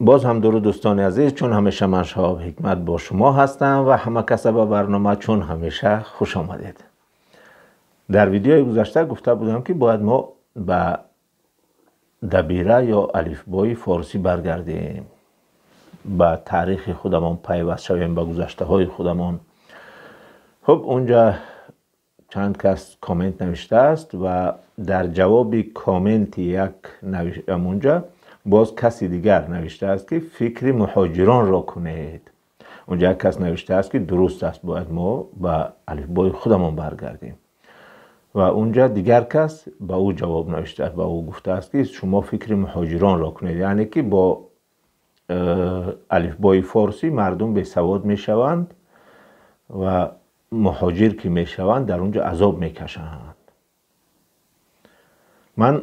Боз ҳам дуруд, дӯстони азиз, чун ҳамеша ман Шаҳоб Ҳикмат бо шумо ҳастам ва ҳама каса ба барнома чун ҳамеша хуш омадед. Дар видеои гузашта гуфта будам, ки бояд мо ба дабира ё алифбои форсӣ баргардем, ба таърихи худамон пайваст шавем, ба гузаштаҳои худамон. Хуб, унҷа чанд кас коммент навиштааст ва дар ҷавоби комменти як унҷа боз каси дигар навиштааст, ки фикри муҳоҷиронро кунед. Унҷа як кас навиштааст, ки дуруст аст, бояд мо ба алифбои худамон баргардем. Ва унҷа дигар кас ба ӯ ҷавоб навиштааст, ба ӯ гуфтааст, ки шумо фикри муҳоҷиронро кунед, яъне ки бо алифбои форсӣ мардум бесавод мешаванд ва муҳоҷир ки мешаванд, дар унҷа азоб мекашанд. Ман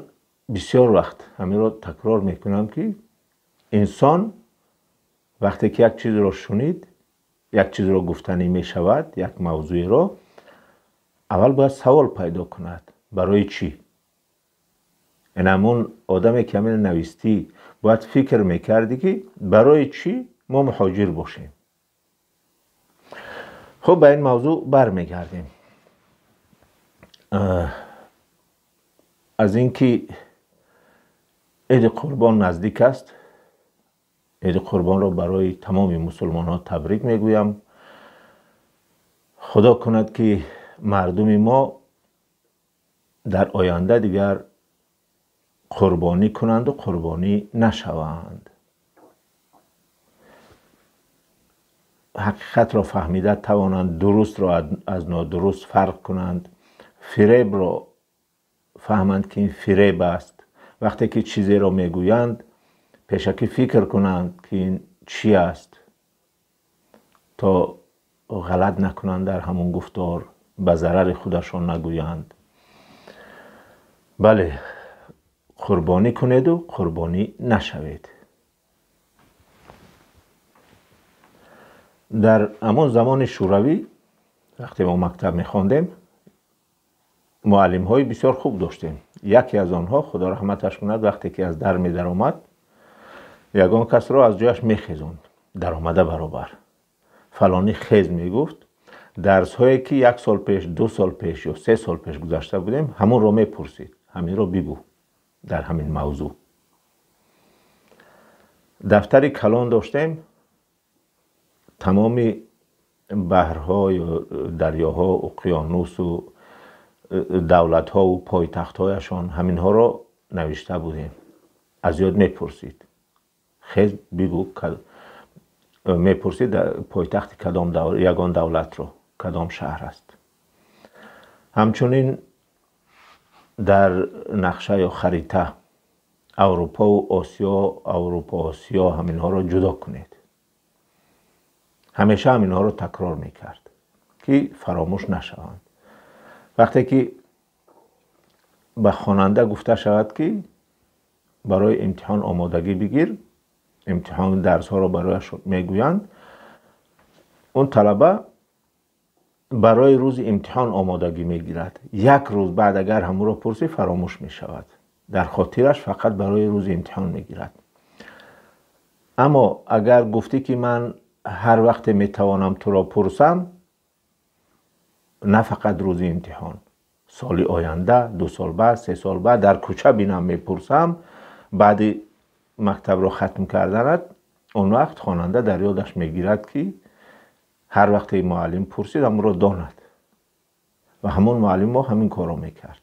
бисёр вақт ҳаминро такрор мекунам, ки инсон вақте ки як чизро шунид, як чизро гуфтанӣ мешавад, як мавзӯеро, аввал бояд савол пайдо кунад: барои чӣ? Ин ҳамун одаме, ки ҳамин навистӣ, бояд фикр мекардӣ, ки барои чӣ мо муҳоҷир бошем. Хуб, ба ин мавзӯъ бармегардем. Аз ин ки Иди Қурбон наздик аст, Иди Қурбонро барои тамоми мусулмонҳо табрик мегӯям. Худо кунад, ки мардуми мо дар оянда дигар қурбонӣ кунанду қурбонӣ нашаванд, ҳақиқатро фаҳмида тавонанд, дурустро аз нодуруст фарқ кунанд, фиребро фаҳманд, ки ин фиреб аст. Вақте ки чизеро мегӯянд, пешакӣ фикр кунанд, ки ин чӣ аст, то ғалат накунанд дар ҳамон гуфтор, ба зарари худашон нагӯянд. Бале, қурбонӣ кунеду қурбонӣ нашавед. Дар ҳамон замони Шӯравӣ, вақте мо мактаб мехондем, муаллимҳои бисёр хуб доштем. Яке аз онҳо, Худо раҳматаш кунад, вақте ки аз дар медаромад, ягон касро аз ҷояш мехезонд, даромада баробар фалонӣ хез мегуфт. Дарсҳое ки як сол пеш, 2 сол пеш ё 3 сол пеш гузашта будем, ҳамонро мепурсид: ҳаминро бигӯ дар ҳамин мавзӯъ. Дафтари калон доштем, тамоми баҳрҳо ё дарёҳо, уқёнусу давлатҳову пойтахтҳояшон, ҳаминҳоро навишта будем. Аз ёд мепурсид: хез, бигӯ. Мепурсид пойтахти кадом ягон давлатро, кадом шаҳр аст. Ҳамчунин дар нақша ё харита Аврупоу Осиё, Аврупо, Осиё, ҳаминҳоро ҷудо кунед. Ҳамеша ҳаминҳоро такрор мекард, ки фаромӯш нашаванд. Вақте ки ба хонанда гуфта шавад, ки барои имтиҳон омодагӣ бигир, имтиҳон дарсҳоро барояш мегӯянд, он талаба барои рӯзи имтиҳон омодагӣ мегирад. Як рӯз баъд агар ҳамонро пурсӣ, фаромӯш мешавад, дар хотираш фақат барои рӯзи имтиҳон мегирад. Аммо агар гуфтӣ, ки ман ҳар вақте метавонам туро пурсам, на фақат рӯзи имтиҳон, соли оянда, 2 сол баъд, 3 сол баъд дар кӯча бинам, мепурсам, баъди мактабро хатм карданат, он вақт хонанда дар ёдаш мегирад, ки ҳар вақте муаллим пурсид, ҳамонро донад. Ва ҳамон муаллим мо ҳамин корро мекард.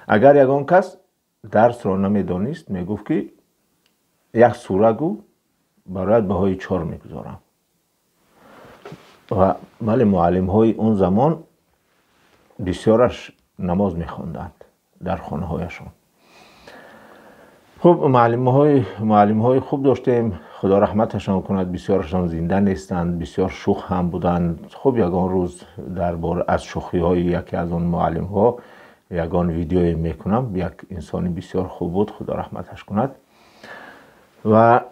Агар ягон кас дарсро намедонист, мегуфт, ки як сура гӯ, барояд баҳои 4 мегузорам. Ва бале, муаллимҳои он замон бисёраш намоз мехонданд дар хонаҳояшон. Хуб, муаллимҳои хуб доштем, Худо раҳматашон кунад, бисёрашон зинда нестанд. Бисёр шӯх ҳам буданд. Хуб, ягон рӯз дар бора аз шӯхиҳои яке аз он муаллимҳо ягон видеое мекунам. Як инсони бисёр хуб буд, Худо раҳматаш кунад. Ва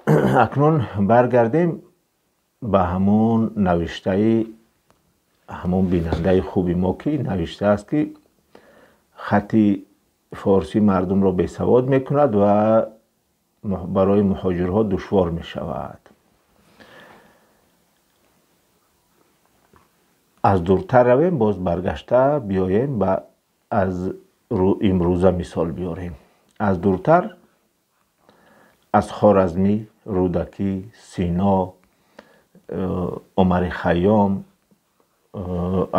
акнун баргардем ба ҳамон навиштаи ҳамон бинандаи хуби мо, ки навиштааст, ки хати форсӣ мардумро бесавод мекунад ва барои муҳоҷирҳо душвор мешавад. Аз дуртар равем, боз баргашта биёем ба аз имрӯза мисол биёрем. Аз дуртар аз Хоразмӣ, Рӯдакӣ, Сино, Умари Хайём,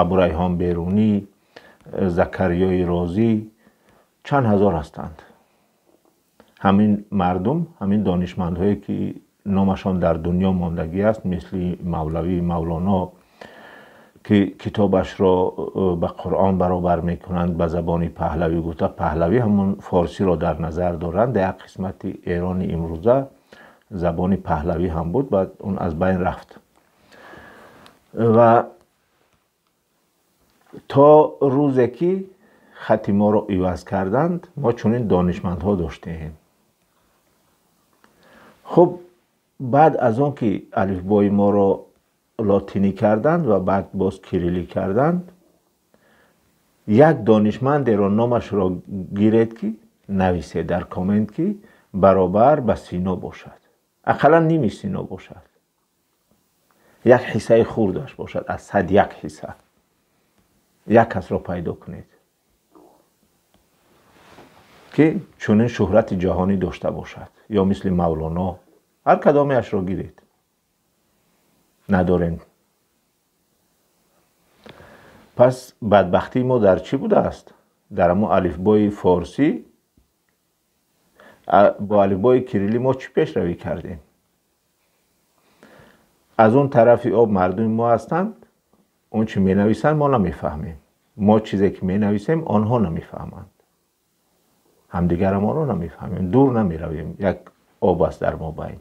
Абурайҳон Берунӣ, Закариёи Розӣ чанд ҳазор ҳастанд. Ҳамин мардум, ҳамин донишмандҳое ки номашон дар дунё мондагӣ аст, мисли Мавлавӣ, Мавлоно, ки китобашро ба Қуръон баробар мекунанд, ба забони паҳлавӣ гуфта, паҳлавӣ ҳамон форсиро дар назар доранд. Дар як қисмати Эрони имрӯза забони паҳлавӣ ҳам буд, баъд он аз байн рафт. Ва то рӯзе ки хати моро иваз карданд, мо чунин донишмандҳо доштем. Хуб, баъд аз он ки алифбои моро лотинӣ карданд ва баъд боз кирилӣ карданд, як донишмандеро номашро гиред ки нависед дар коммент ки баробар ба Сино бошад, ақаллан ними Сино бошад, як ҳиссаи хурдаш бошад, аз 101 ҳисса як касро пайдо кунед ки чунин шӯҳрати ҷаҳонӣ дошта бошад, ё мисли Мавлоно, ҳар кадомеашро гиред. Надорем. Пас бадбахтии мо дар чӣ будааст? Дар ҳамон алифбои форсӣ бо алифбои кирилӣ мо чӣ пешравӣ кардем? Аз он тарафи об мардуми мо ҳастанд, он чӣ менависанд мо намефаҳмем. Мо чизе ки менависем онҳо намефаҳманд. Ҳамдигарамонро намефаҳмем, дур намеравем, як об аст дар мобайн.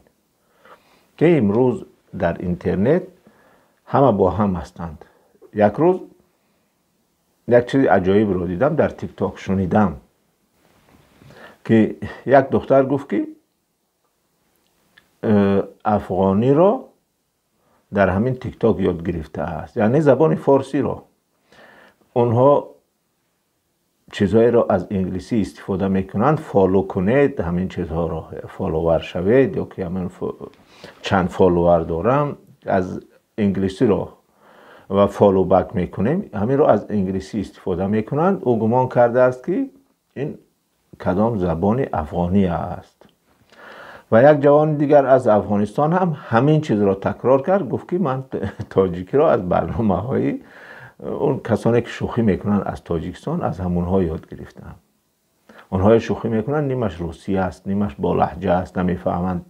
Ки имрӯз дар интернет ҳама бо ҳам ҳастанд. Як рӯз як чизи аҷоибро дидам дар тикток, шунидам ки як духтар гуфт ки афғониро дар ҳамин тикток ёд гирифтааст, яъне забони форсиро. Онҳо чизҳоеро аз инглисӣ истифода мекунанд, follow кунед ҳамин чизҳоро, follower шавед ё ки ҳамин чанд follower дорам, аз инглисиро ва follow back мекунем, ҳаминро аз инглисӣ истифода мекунанд. Ӯ гумон кардааст ки ин кадом забони афғонӣ аст. Ва як ҷавони дигар аз Афғонистон ҳам ҳамин чизро такрор кард, гуфт ки ман тоҷикиро аз барномаҳои он касоне ки шӯхӣ мекунанд аз Тоҷикистон, аз ҳамонҳо ёд гирифтам. Онҳое шӯхӣ мекунанд, нимаш русӣ аст, нимаш бо лаҳҷа аст, намефаҳманд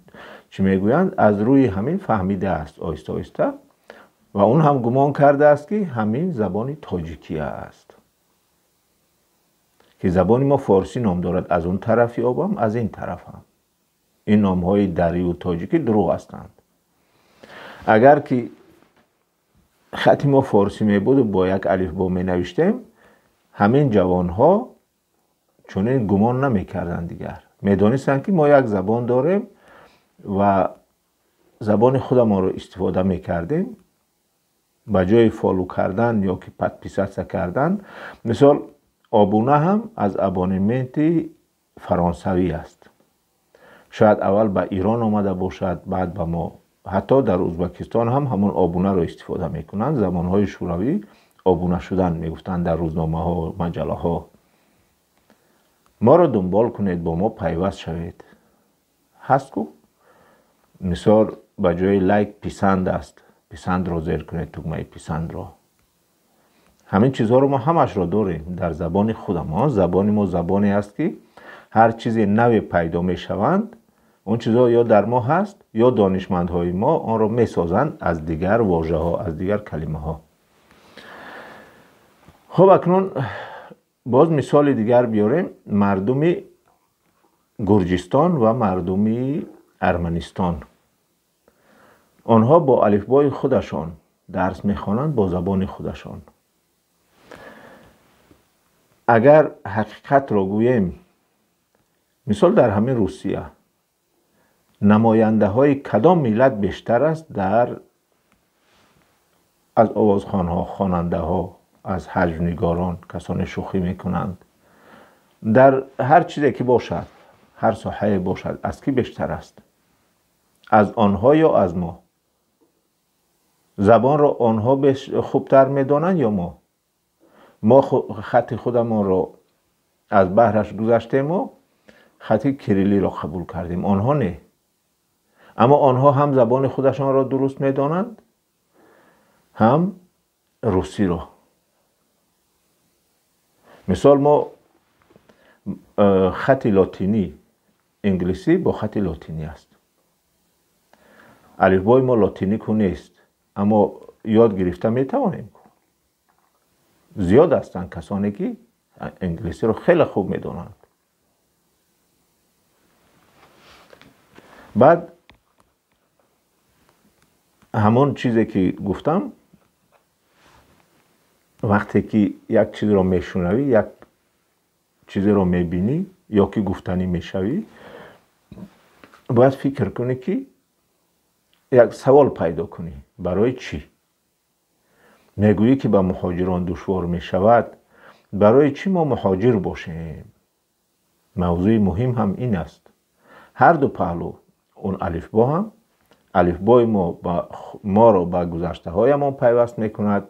чӣ мегӯянд. Аз рӯи ҳамин фаҳмидааст оҳиста оҳиста ва он ҳам гумон кардааст ки ҳамин забони тоҷикӣ аст, ки забони мо форсӣ ном дорад, аз он тарафи обам, аз ин тарафам. Ин номҳои дарию тоҷикӣ дурӯғ ҳастанд. Агар ки хати мо форсӣ мебуду бо як алифбо менавиштем, ҳамин ҷавонҳо чунин гумон намекарданд дигар. Медонистанд ки мо як забон дорем ва забони худамонро истифода мекардем. Ба ҷои follow кардан ё ки подписаться кардан, мисол обуна ҳам аз абонементи фаронсавӣ аст. Шояд аввал ба Ирон омада бошад, баъд ба мо. Ҳатто дар Ӯзбекистон ҳам ҳамон обунаро истифода мекунанд. Замонҳои шӯравӣ обуна шудан мегуфтанд дар рӯзномаҳо, маҷаллаҳо. Моро дунбол кунед, бо мо пайваст шавед. Ҳаст ку? Мисол ба ҷои лайк писанд аст. Писандро зер кунед, тугмаи писандро. Ҳамин чизҳоро мо ҳамашро дорем дар забони худамон. Забони мо забоне аст ки ҳар чизе наве пайдо мешаванд, он чизҳо ё дар мо ҳаст, ё донишмандҳои мо онро месозанд аз дигар вожаҳо, аз дигар калимаҳо. Хуб, акнун боз мисоли дигар биёрем. Мардуми Гурҷистон ва мардуми Арманистон. Онҳо бо алифбои худашон дарс мехонанд, бо забони худашон. Агар ҳақиқатро гӯем, мисол дар ҳамин Русия намояндаҳои кадом миллат бештар аст дар аз овозхонҳо, хонандаҳо, аз ҳаҷвнигорон, касоне шӯхӣ мекунанд, дар ҳар чизе ки бошад, ҳар соҳае бошад, аз кӣ бештар аст? Аз онҳо ё аз мо? Забонро онҳо хубтар медонанд ё мо? Мо хати худамонро аз баҳраш гузаштему хати кириллиро қабул кардем, онҳо не. Аммо онҳо ҳам забони худашонро дуруст медонанд, ҳам русиро. Мисол, мо хати лотинӣ, инглисӣ бо хати лотинӣ аст. Алифбои мо лотинӣ ку нест, аммо ёд гирифта метавонем. Зиёд ҳастанд касоне ки инглисиро хеле хуб медонанд. Баъд ҳамон чизе ки гуфтам, вақте ки як чизро мешунавӣ, як чизеро мебинӣ ё ки гуфтанӣ мешавӣ, бояд фикр кунӣ ки як савол пайдо кунӣ. Барои чӣ? Мегӯӣ ки ба муҳоҷирон душвор мешавад, барои чӣ мо муҳоҷир бошем? Мавзӯи муҳим ҳам ин аст. Ҳар ду паҳлӯ, он алифбо ҳам, алифбои мо моро ба гузаштаҳоямон пайваст мекунад,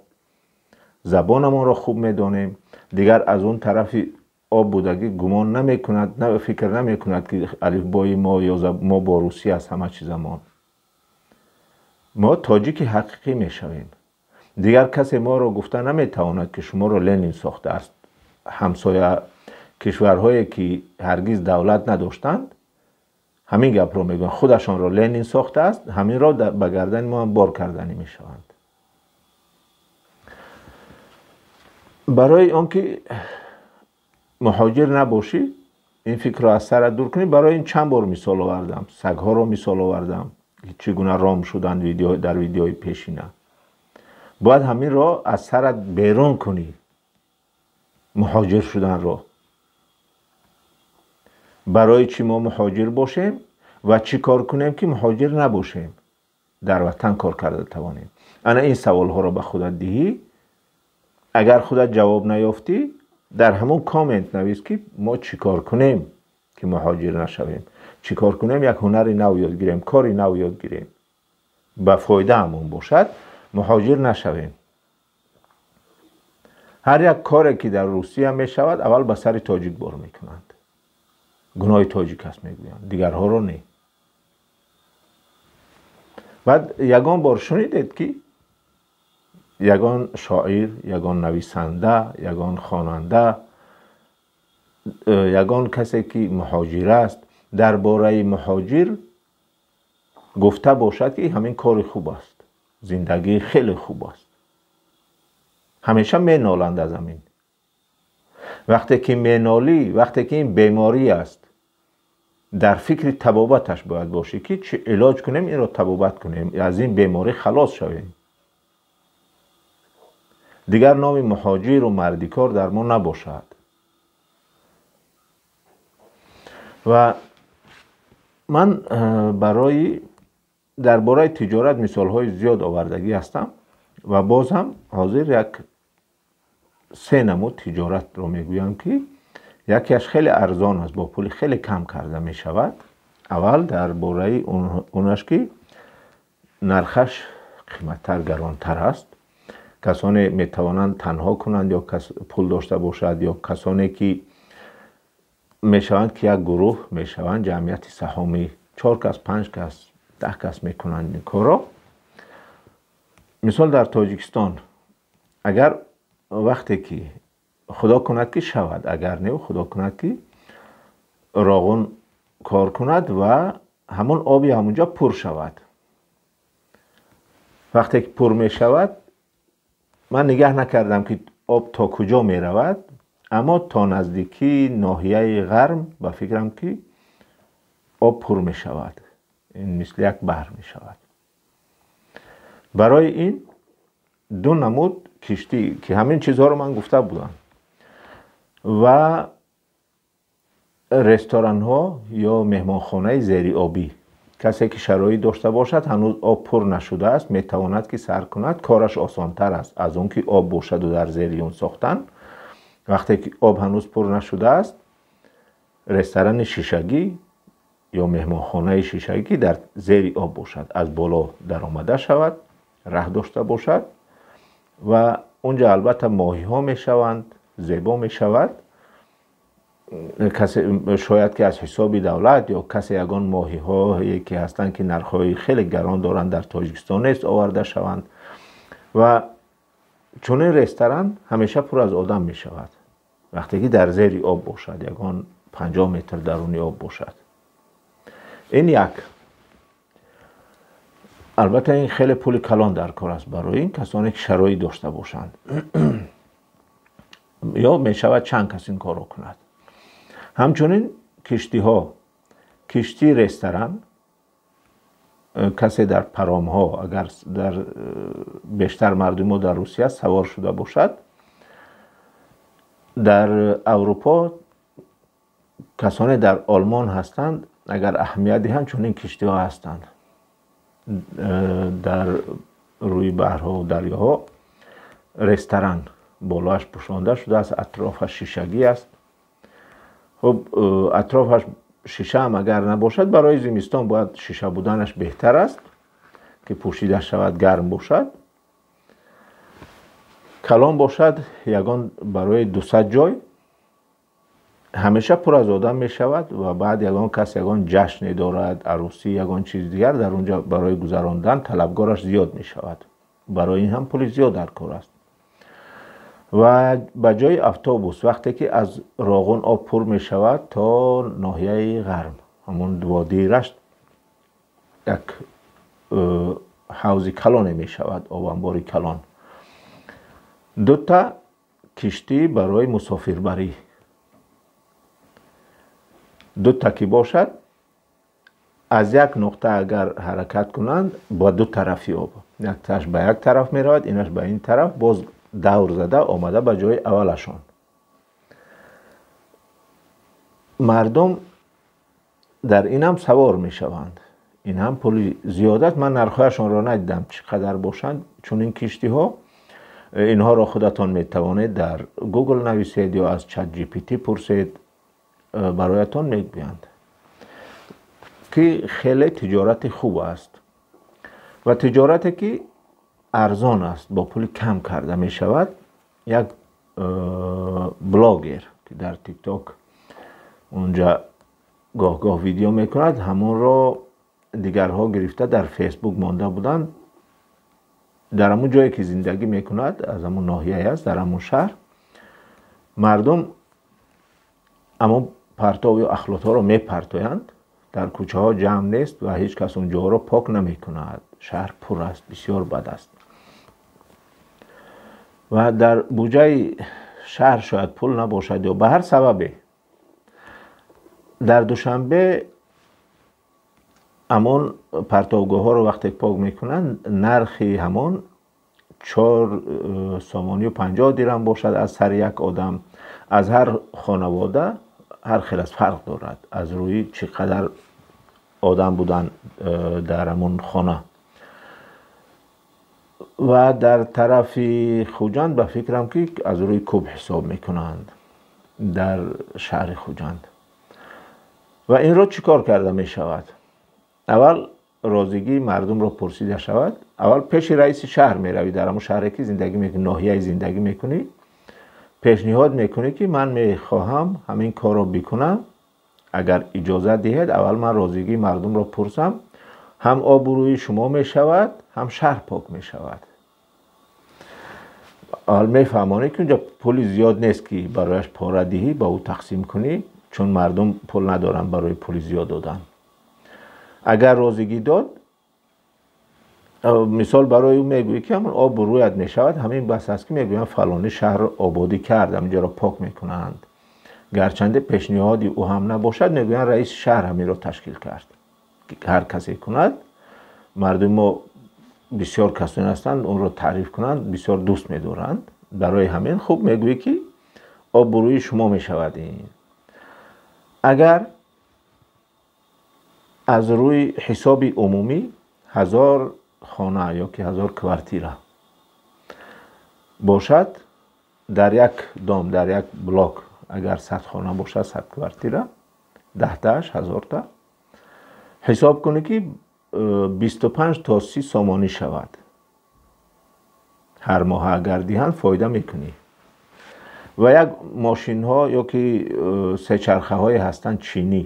забонамонро хуб медонем, дигар аз он тарафи об будагӣ гумон намекунад, фикр намекунад ки алифбои мо ё мо бо русӣ аст ҳама чизамон. Мо тоҷики ҳақиқӣ мешавем. Дигар касе моро гуфта наметавонад ки шуморо Ленин сохтааст. Ҳамсоя кишварҳое ки ҳаргиз давлат надоштанд, ҳамин гапро мегӯянд, худашонро Ленин сохтааст, ҳаминро ба гардани мо ҳам бор карданӣ мешаванд. Барои он ки муҳоҷир набошӣ, ин фикрро аз сарат дур кунӣ. Барои ин чанд бор мисол овардам, сагҳоро мисол овардам, чӣ гуна ром шуданд дар видеои пешина. Бояд ҳаминро аз сарат берун кунӣ, муҳоҷир шуданро. Барои чӣ мо муҳоҷир бошем ва чӣ кор кунем ки муҳоҷир набошем, дар ватан кор карда тавонем? Ана ин саволҳоро ба худат диҳӣ. Агар худат ҷавоб наёфтӣ, дар ҳамон коммент навис ки мо чӣ кор кунем ки муҳоҷир нашавем, чӣ кор кунем як ҳунари нав ёд гирем, кори нав ёд гирем, ба фоидаамон бошад, муҳоҷир нашавем. Ҳар як коре ки дар Русия мешавад, аввал ба сари тоҷик бор мекунанд. Гуноҳи тоҷик аст мегӯянд, дигарҳоро не. Баъд ягон бор шунидед ки ягон шоир, ягон нависанда, ягон хонанда, ягон касе ки муҳоҷир аст, дар бораи муҳоҷир гуфта бошад ки ҳамин кори хуб аст, зиндагӣ хеле хуб аст? Ҳамеша меноланд аз ҳамин. Вақте ки менолӣ, вақте ки ин беморӣ аст, дар фикри табобаташ бояд бошӣ ки чӣ илоҷ кунем, инро табобат кунем, аз ин беморӣ халос шавем. Дигар номи муҳоҷиру мардикор дар мо набошад. Ва ман барои дар бораи тиҷорат мисолҳои зиёд овардагӣ ҳастам ва боз ҳам ҳозир як се намуд тиҷоратро мегӯям ки якеаш хеле арзон аст, бо пули хеле кам карда мешавад. Аввал дар бораи онаш ки нархаш қиматтар, гаронтар аст. Касоне метавонанд танҳо кунанд ё пул дошта бошад, ё касоне ки мешаванд ки як гурӯҳ мешаванд, ҷамъияти саҳомӣ, 4 кас, 5 кас, 10 кас мекунанд ин корро. Мисол, дар Тоҷикистон агар вақте ки худо кунад ки шавад, агар не, худо кунад ки роғун кор кунад ва ҳамон оби ҳамонҷо пур шавад. Вақте ки пур мешавад, ман нигаҳ накардам ки об то куҷо меравад, аммо то наздикии ноҳияи Ғарм ба фикрам ки об пур мешавад, ин мисли як баҳр мешавад. Барои ин ду намуд киштӣ ки ҳамин чизҳоро ман гуфта будам ва ресторанҳо ё меҳмонхонаи зериобӣ, касе ки шароит дошта бошад, ҳанӯз об пур нашудааст, метавонад ки сар кунад, кораш осонтар аст аз он ки об бошаду дар зери он сохтан. Вақте ки об ҳанӯз пур нашудааст, Ресторани шишагӣ ё меҳмонхонаи шишагӣ, ки дар зери об бошад, аз боло даромада шавад, раҳ дошта бошад ва унҷа албатта моҳиҳо мешаванд, зебо мешавад. Касе шояд ки аз ҳисоби давлат ё касе ягон моҳиҳое ки ҳастанд, ки нархҳои хеле гарон доранд, дар Тоҷикистон нест, оварда шаванд. Ва чунин ресторан ҳамеша пур аз одам мешавад, вақте ки дар зери об бошад, ягон 50 метр даруни об бошад. Ин як. Албатта ин хеле пули калон дар кор аст барои ин касоне ки шароит дошта бошанд, ё мешавад чанд кас ин корро кунад. Ҳамчунин киштиҳо, киштии ресторан, касе дар паромҳо, агар дар бештар мардумо дар Русия савор шуда бошад, дар Аврупо касоне дар Олмон ҳастанд, агар аҳамият диҳанд, чунин киштиҳо ҳастанд дар рӯи баҳрҳо, дарёҳо. Ресторан болоаш пӯшонда шудааст, атрофаш шишагӣ аст. Хуб, атрофаш шиша ҳам агар набошад, барои зимистон бояд шиша буданаш беҳтар аст, ки пӯшида шавад, гарм бошад. Калон бошад, ягон барои 200 ҷой, ҳамеша пур аз одам мешавад. Ва баъд ягон кас ягон ҷашне дорад, арӯсӣ, ягон чиз дигар, дар он ҷо барои гузарондан талабгораш зиёд мешавад. Барои ин ҳам пули зиёд дар кор аст. Ва ба ҷои автобус, вақте ки аз Роғун об пур мешавад то ноҳияи Ғарм, ҳамон водии Рашт, як ҳавзи калоне мешавад, обанбори калон, дута киштӣ барои мусофирбарӣ, дута ки бошад, аз як нуқта агар ҳаракат кунанд, ба ду тарафи об, якташ ба як тараф меравад, инаш ба ин тараф, боз давр зада омада ба ҷои аввалашон. Мардум дар инам савор мешаванд. Ин ҳам пули зиёд аст. Ман нархҳояшонро надидам, чӣ қадар бошанд чунин киштиҳо. Инҳоро худатон метавонед дар Google нависед ё аз Чат GPT пурсед, бароятон мегӯянд, ки хеле тиҷорати хуб аст ва тиҷорате ки арзон аст, бо пули кам карда мешавад. Як блогер, ки дар ТикТок унҷа гоҳ-гоҳ видео мекунад, ҳамонро дигарҳо гирифта дар Фейсбук монда буданд. Дар ҳамон ҷое ки зиндагӣ мекунад, аз ҳамон ноҳияе аст, дар ҳамон шаҳр, мардум ҳамон партов ё ахлотҳоро мепартоянд, дар кӯчаҳо ҷамъ нест ва ҳеҷ кас он ҷоҳоро пок намекунад. Шаҳр пур аст, бисёр бад аст. Ва дар буҷаи шаҳр шояд пул набошад ё ба ҳар сабабе. Дар Душанбе ҳамон партовгоҳҳоро вақте пок мекунанд, нархи ҳамон 4 сомонию 50 дирам бошад аз сари як одам, аз ҳар хонавода ҳар хел аст, фарқ дорад аз рӯи чӣ қадар одам будан дар ҳамон хона. Ва дар тарафи Хуҷанд, ба фикрам, ки аз рӯи куб ҳисоб мекунанд дар шаҳри Хуҷанд. Ва инро чӣ кор карда мешавад? Аввал розигии мардумро пурсида шавад. Аввал пеши раиси шаҳр меравӣ, дар ҳамон шаҳре ки зиндагӣ мекунӣ, ноҳияи зиндагӣ мекунӣ, пешниҳод мекунӣ, ки ман мехоҳам ҳамин корро бикунам, агар иҷозат диҳед, аввал ман розигии мардумро пурсам. Ҳам обрӯи шумо мешавад, ҳам шаҳр пок мешавад. Аввал мефаҳмонӣ, ки унҷа пули зиёд нест, ки барояш пора диҳӣ, ба ӯ тақсим кунӣ, чун мардум пул надоранд барои пули зиёд додан. Агар розигӣ дод, мисол барои ӯ мегӯӣ, ки ҳамон обрӯят мешавад, ҳамин бас аст, ки мегӯянд фалонӣ шаҳрро ободӣ кард, ҳаминҷоро пок мекунанд. Гарчанде пешниҳоди ӯ ҳам набошад, мегӯянд раиси шаҳр ҳаминро ташкил кард. Ҳар касе кунад, мардуми мо бисёр касоне ҳастанд, онро таъриф кунанд бисёр дӯст медоранд. Барои ҳамин хуб мегӯӣ, ки обрӯи шумо мешавад. Ин агар аз рӯи ҳисоби умумӣ 1000 хона ё ки 1000 квартира бошад, дар як дом, дар як блок агар 100 хона бошад, 100 квартира. 10 тааш 1000 та ҳисоб кунӣ, ки 25 то 30 сомонӣ шавад ҳар моҳ, агар диҳанд, фоида мекунӣ. Ва як мошинҳо ё ки сечархаҳое ҳастанд чинӣ,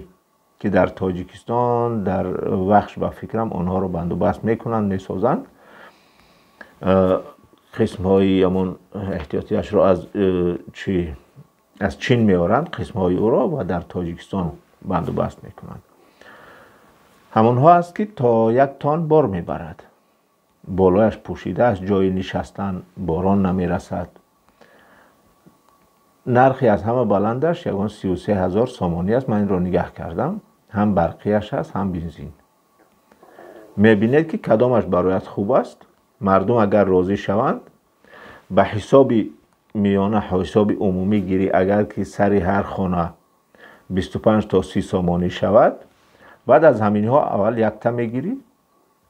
ки дар Тоҷикистон, дар Вахш, ба фикрам, онҳоро бандубаст мекунанд, месозанд. Қисмҳои ҳамон эҳтиётиашро аз чи, аз Чин меоранд қисмҳои ӯро ва дар Тоҷикистон бандубаст мекунанд. Ҳамонҳо аст, ки то 1 тонн бор мебарад, болояш пӯшидааст, ҷои нишастан, борон намерасад. Нархи аз ҳама баландаш ягон 33 000 сомонӣ аст. Ман инро нигаҳ кардам, ҳам барқияш ҳаст, ҳам бензин. Мебинед, ки кадомаш барояд хуб аст. Мардум агар розӣ шаванд, ба ҳисоби миёна, ҳисоби умумӣ гирӣ, агар ки сари ҳар хона 25 то 30 сомонӣ шавад, баъд аз ҳаминҳо аввал якта мегирӣ,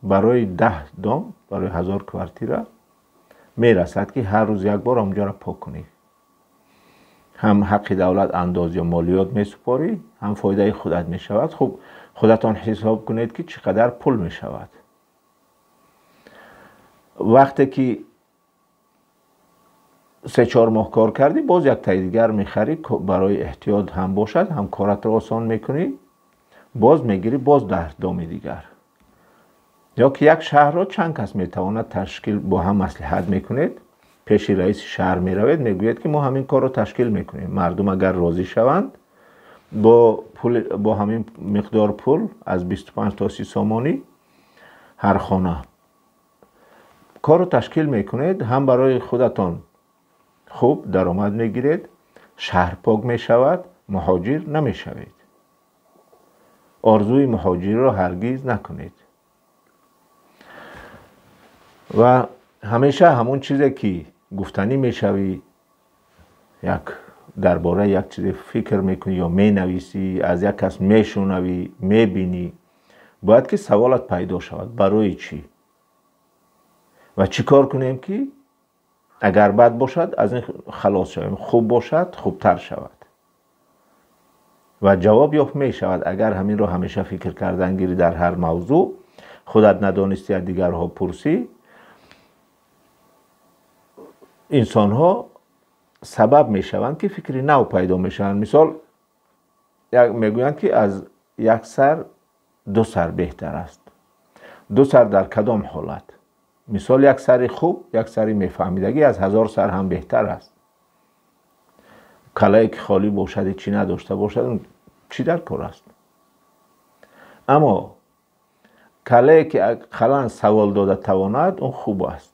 барои 10 дом, барои 1000 квартира мерасад, ки ҳар рӯз як бор онҷоро пок кунӣ. Ҳам ҳаққи давлат, андоз ё молиёт месупорӣ, ҳам фоидаи худат мешавад. Хуб, худатон ҳисоб кунед, ки чӣ қадар пул мешавад. Вақте ки 3-4 моҳ кор кардӣ, боз яктаи дигар мехарӣ, барои эҳтиёт ҳам бошад, ҳам коратро осон мекунӣ. Боз мегирӣ, боз 10 доми дигар. Ё ки як шаҳрро чанд кас метавонад ташкил, бо ҳам маслиҳат мекунед, пеши раиси шаҳр меравед, мегӯед, ки мо ҳамин корро ташкил мекунем. Мардум агар розӣ шаванд, бо ҳамин миқдор пул, аз 25 то 30 сомонӣ ҳар хона, корро ташкил мекунед. Ҳам барои худатон хуб даромад мегиред, шаҳр пок мешавад, муҳоҷир намешавед. Орзуи муҳоҷирро ҳаргиз накунед. Ва ҳамеша ҳамон чизе, ки гуфтанӣ мешавӣ, як дар бораи як чизе фикр мекунӣ ё менависӣ, аз як кас мешунавӣ, мебинӣ, бояд ки саволат пайдо шавад: барои чӣ ва чӣ кор кунем, ки агар бад бошад, аз ин халос шавем, хуб бошад, хубтар шавад? Ва ҷавоб ёфт мешавад, агар ҳаминро ҳамеша фикр кардан гирӣ. Дар ҳар мавзӯъ худат надонистӣ, аз дигарҳо пурсӣ. Инсонҳо сабаб мешаванд, ки фикри нав пайдо мешаванд. Мисол, мегӯянд, ки аз як сар ду сар беҳтар аст. Ду сар дар кадом ҳолат? Мисол, як сари хуб, як сари мефаҳмидагӣ аз 1000 сар ҳам беҳтар аст. Калае ки холӣ бошад, чӣ надошта бошад, чӣ дар кор аст? Аммо калае ки ақаллан савол дода тавонад, он хуб аст.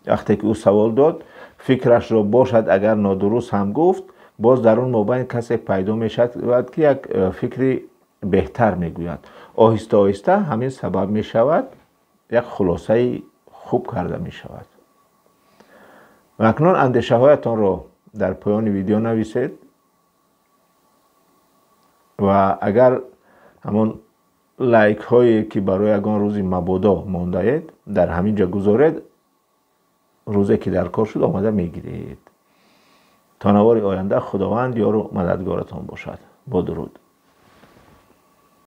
Вақте ки ӯ савол дод, фикрашро бошад, агар нодуруст ҳам гуфт, боз дар он мобайн касе пайдо мешавад, ки як фикри беҳтар мегӯяд. Оҳиста оҳиста ҳамин сабаб мешавад, як хулосаи хуб карда мешавад. Ва акнун андешаҳоятонро дар поёни видео нависед. Ва агар ҳамон лайкҳое, ки барои ягон рӯзи мабодо мондаед, дар ҳамин ҷо гузоред, рӯзе ки дар кор шуд, омада мегиред. То навори оянда, Худованд ёру мададгоратон бошад. Бо дуруд.